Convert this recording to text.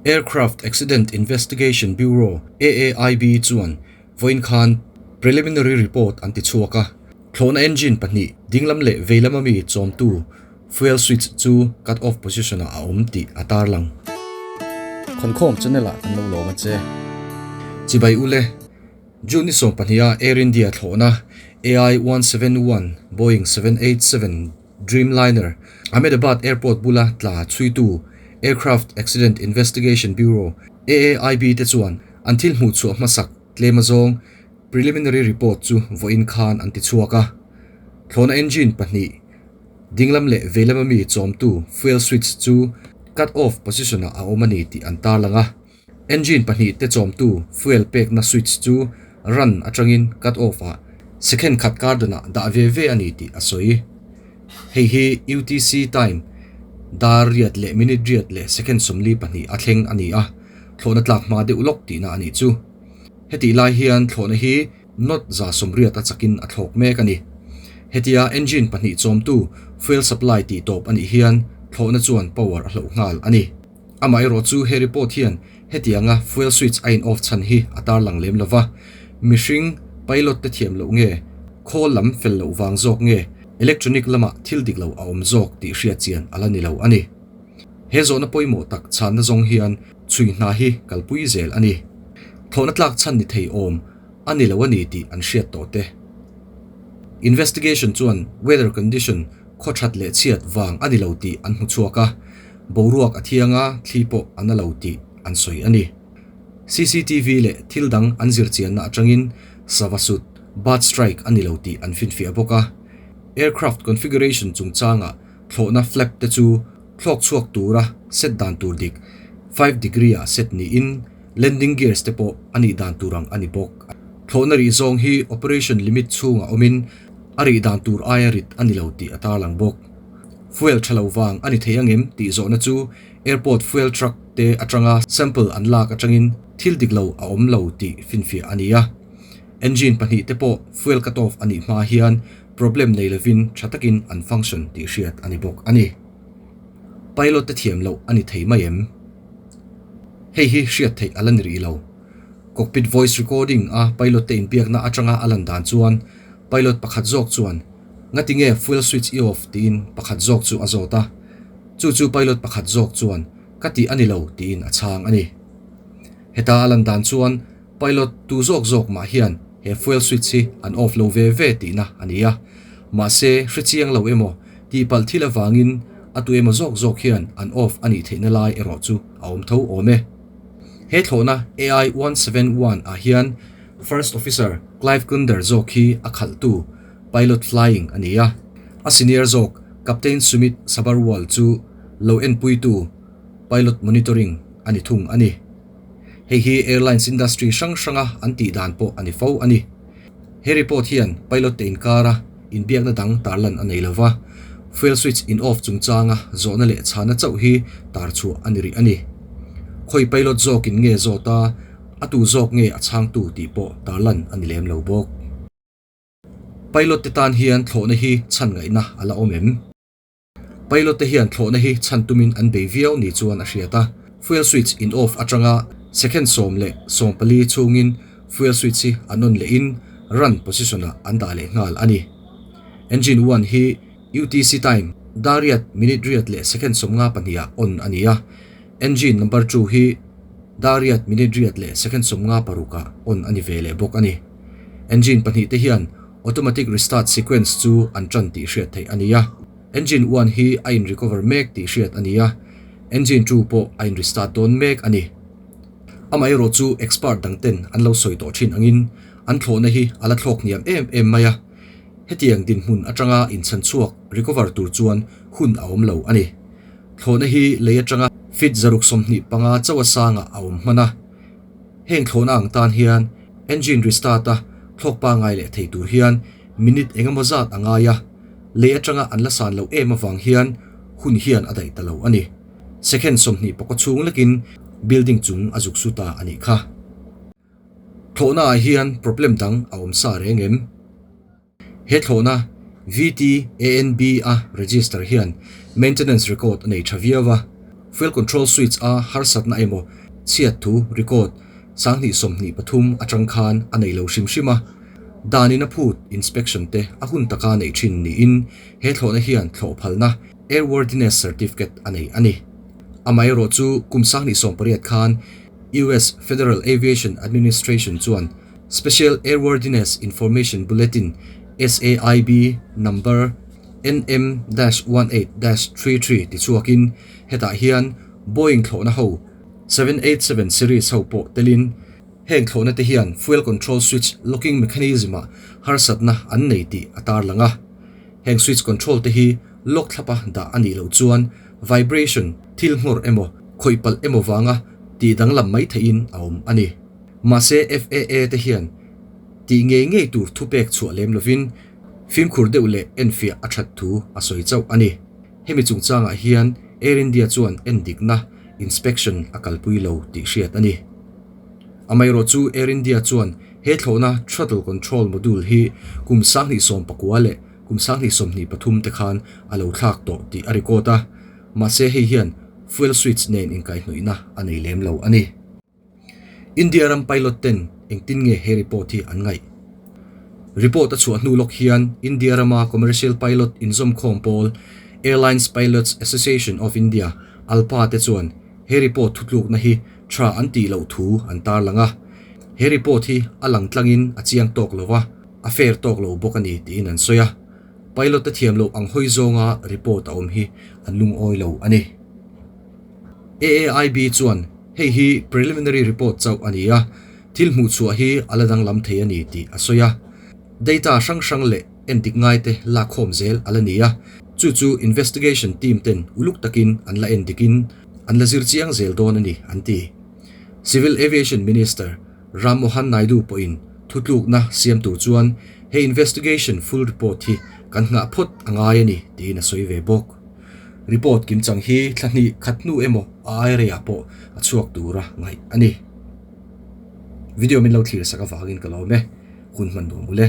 Aircraft Accident Investigation Bureau, AAIB, chuan vawiin khan preliminary report an ti chhuak a. Thlawhna engine pahnih dinglam leh veilam ami chawmtu fuel switch chu cut off position ah a awm tih a tarlang. Khawnkhawm channel ah kan lo lawm a che. Chibai ule, June ni 12 a Air India thlawhna AI 171 Boeing 787 Dreamliner Ahmedabad Airport bula tla chhuitu Aircraft Accident Investigation Bureau, AAIB, te chuan an thil hmuh chhuah hmasak tlem azawng preliminary report chu vawiin khan an ti chhuak a. Thlawhna engine pahnih dinglam leh veilam ami chawmtu fuel switch chu cut off position ah a awm a ni tih an tarlang a. Engine pahnih te chawmtu fuel pekna switch chu run atangin cut off ah second khat kar danah dah ve ve a ni tih a sawi. Hei hi UTC time dar riat leh minute riat leh second 42 a thleng a ni a, thlawhna tlak hma deuh lawk tihna a nih chu. Hetih lai hian thlawhna hi knot 180 a chakin a thlawk mek a ni. Hetia engine pahnih chawmtu fuel supply tih tawp a nih hian thlawhna chuan power a hloh nghal a ni. Amaherawhchu he report hian hetianga fuel switch a in off chhan hi a tarlang lem lova, mihring pilot te thiam loh nge, khawl lam fel loh vang zawk nge, electronic lamah thil dik lo a awm zawk tih hriat chian a la ni lo a ni. He zawhna pawimawh tak chhanna zawng hian chhui hna hi kalpui zel a ni. Thlawhna tlak chhan ni thei awm a ni lo a ni tih an hriat tawh te. Investigation chuan weather condition khaw that leh chhiat vang a ni lo tih an hmu chhuak a, boruak a thiang a, thli pawh a na lo tih an sawi a ni. CCTV leh thil dang an zir chianna atangin sava sut, bird strike, a ni lo tih an finfiah bawk a. Aircraft configuration chungchangah thlawhna flap te chu thlawk chhuak tura set dan tur dik 5 degree ah set niin landing gears te pawh a nih dan tur ang a ni bawk. Thlawhna rih zawng hi operation limit chhungah awmin a rih dan tur aia rit a ni lo tih a tarlang bawk. Fuel tha lo vang a ni thei angem tih zawhna chu airport fuel truck te atanga sample an lak atangin thil dik lo a awm lo tih finfiah a ni a. Engine pahnih te pawh fuel cut off a nih hma hian problem nei lovin tha takin an function tih hriat a ni bawk a ni. Pilot te thiam loh a ni thei mai em? Hei hi hriat theih a la ni rih lo. Cockpit voice recording a pilot te inbiakna atanga a lan dan chuan pilot pakhat zawk chuan Ngati nge fuel switch i off tiin pakhat zawk chu a zawt a. Chu chu pilot pakhat zawk chuan ka tih a ni lo tiin a chhang a ni. Heta a lan dan chuan pilot tu zawk zawk mah hian he fuel switch hi an off lo ve ve tihna a ni a. Mahse hrechiang lo emaw tihpalh thil avangin a tu emaw zawk zawk hian an off a nih theihna lai erawh chu a awm tho awm e. He thlawhna AI 171 ah hian First Officer Clive Kunder zawk hi a khalhtu pilot flying a ni a. A senior zawk Captain Sumit Sabharwal chu lo enpuitu pilot monitoring a ni thung a ni. Hei hi airlines industry hrang hranga an tih dan pawh a ni fo a ni. He report hian pilot te inkara inbiakna dang tarlan a nei lova, fuel switch in off chungchanga zawhna leh chhana chauh hi tar chhuah a ni rih a ni. Khawi pilot zawkin nge zawt a, a tu zawk nge a chhangtu tih pawh tarlan a ni lem lo bawk. Pilot te tan hian thlawhna hi chhan ngaihna a la awm em? Pilot te hian thlawhna hi chhan tumin an bei viau ni chuan a hriat a. Fuel switch in off atanga second 10 leh 14 chhungin fuel switch hi an on lehin run position ah an dah leh nghal a ni. Engine 1 hi UTC time dar riat minute riat leh second 52 ah on a ni a. Engine number 2 hi dar riat minute riat leh second 56 ah on a ni ve leh bawk a ni. Engine pahnih te hian automatic restart sequence chu an tan tih hriat theih a ni a. Engine 1 hi a in recover mek tih hriat a ni a. Engine 2 pawh a in restart dawn mek a ni. Amaherawh chu expert dang ten an lo sawi tawh thin angin an thlawhna hi a la thlawk hniam em em mai a. Hetiang dinhmun atanga inchan chhuak recover tur chuan hun a awm lo a ni. Thlawhna hi lei atanga feet 125 chauh a sangah a awm hman a. Heng thlawhna ang tan hian engine restart a thlawk pangai leh thei tur hian minute engemaw zat a ngai a, lei atanga an la san loh em avang hian hun hian a daih ta lo a ni. Second 24 chhung lekin building chung a zuk su ta a nih kha. Thlawhna ah hian problem dang a awm sa reng em? He thlawhna VTANB a register hian maintenance record a nei tha viau a. Fuel control switch a harsatna emaw chhiat thu record 2023 atang khan a nei lo hrim hrim a. Danin a phut inspection te a hun taka neih thin niin he thlawhna hian thlawh phalna airworthiness certificate a nei a ni. Amaherawhchu kum 2018 khan US Federal Aviation Administration chuan Special Airworthiness Information Bulletin, SAIB, number NM-18-33 tichhuakin hetah hian Boeing thlawhna ho 787 series ho pawh telin heng thlawhna te hian fuel control switch locking mechanism-ah harsatna an nei tih a tarlang a. Heng switch control te hi lock thlapa dah a nih loh chuan vibration, thil nghawr emaw, khawih palh emaw vanga tih danglam mai theihin a awm a ni. Mahse FAA te hian tih ngei ngei tur thupek chhuah lem lovin fimkhur deuh leh enfiah a that thu a sawi chauh a ni. Hemi chungchangah hian Air India chuan endikna, inspection, a kalpui lo tih hriat a ni. Amaherawh chu Air India chuan he thlawhna throttle control module hi kum 2019 leh kum 2023 te khan a lo thlak tawh tih a record a, mahse hei hian fuel switch nen inkaihhnawihna a nei lem lo a ni. India ram pilot ten engtin nge he report hi an ngaih? Report a chhuah hnu lawk hian India rama commercial pilot inzawmkhawm pawl Airlines Pilots Association of India, ALPA, te chuan he report thutlukna hi tha an tih loh thu an tarlang a. He report hi a lang tlangin a chiang tawk lo va, a fair tawk lo bawk a ni tiin an sawi a. Pilot te thiam loh ang hawi zawnga report a awm hi an lungawi lo a ni. AAIB chuan hei hi preliminary report chauh a ni a, thil hmuh chhuah hi a la danglam thei a ni tih a sawi a. Data hrang hrang leh endik ngaite lakkhawm zel a la ni a, chu chu investigation team ten uluk takin an la endikin an la zir chiang zel dawn a ni an ti. Civil Aviation Minister Ram Mohan Naidu pawhin thutlukna siam tur chuan he investigation full report hi kan nghah phawt a ngai a ni tiin a sawi ve bawk. Report kimchang hi thla hnih khat hnu emaw a ai reiah pawh a chhuak tura ngaih a ni. Video min lo thlir sak avangin ka lawm e, hun hman nuam ule.